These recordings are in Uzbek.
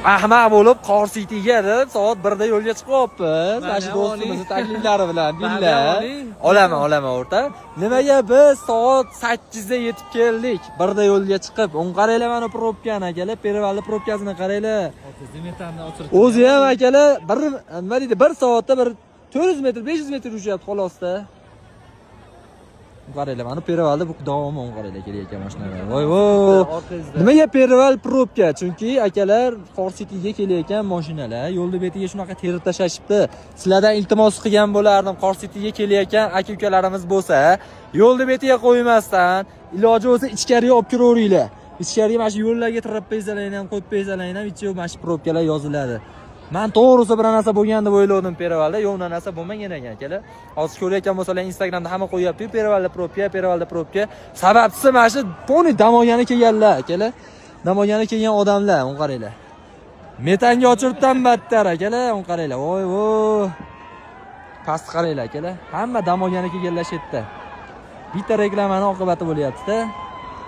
Ahmaq bo'lib Qor Cityga deb soat 1 da yo'lga chiqyapmiz. Mana shu Mana do'stimizni oling. Takliflari bilan Mana billa. oling. Olaman, olaman, o'rta. Nimaga biz soat 8 da yetib keldik? 1 da yo'lga chiqib, uni qaranglar, mana пробка ni, akalar, Перевал ni пробка sini qaranglar. Metanni o'chirib. O'zi ham, akalar, bir nima deydi, 1 soatda bir 400 metr, 500 metr uchyapti xolosda. Qaranglar, mana Перевал da bu davomi, uni qaranglar, kelayotgan mashinalar. Voy voy. Orqangizda. Nimaga Перевал пробка? Chunki, akalar, Qor Cityga kelayotgan mashinalar yo'lni betiga shunaqa terib tashlashibdi. Sizlardan iltimos qilgan bo'lardim, Qor Cityga kelayotgan aka-ukalarimiz bo'lsa, yo'lni betiga qo'ymasdan, iloji bo'lsa ichkariga olib kiraveringlar. Ichkariga mana shu yo'llarga tirab qo'ysalaring ham, qo'yib qo'ysalaring ham, ichi mana shu пробка lar yoziladi. Man to'g'risi bir narsa bo'lgan deb o'yladim Перевал da, yo'q, undan narsa bo'lmagan ekan, akalar. Hozir ko'rayotgan bo'lsalar, Instagramda hamma qo'yyapti-yu, Перевал da пробка, Перевал da пробка. Sababchisi mana shu полный dam olgani kelganlar, akalar. Dam olgani kelgan odamlar, uni qaranglar. Metanga ochiribdan battar, akalar, uni qaranglar. Voy voy. Past qaranglar, akalar. Hamma dam olgani kelganlar shu yerda. Bitta reklamani oqibati bo'lyapti-da.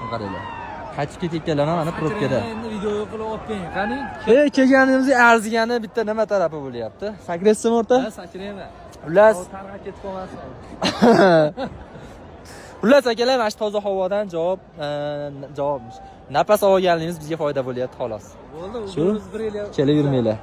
Uni qaranglar. Qaytib ketayotganlar ham mana пробка da. Endi video qilib olib keling. Qani? E, kelganimizga arzigani bitta nima tarafi bo'lyapti? Sakraysizmi, o'rta? Ha, sakrayman. Xullas, Targ'ab ketib qolmasin. Xullas, akalar, mana shu toza havodan javob, javobmish. Nafas olganligimiz bizga foyda bo'lyapti xolos. Bo'ldi, Shu? biz bir yil Kelib yurmanglar.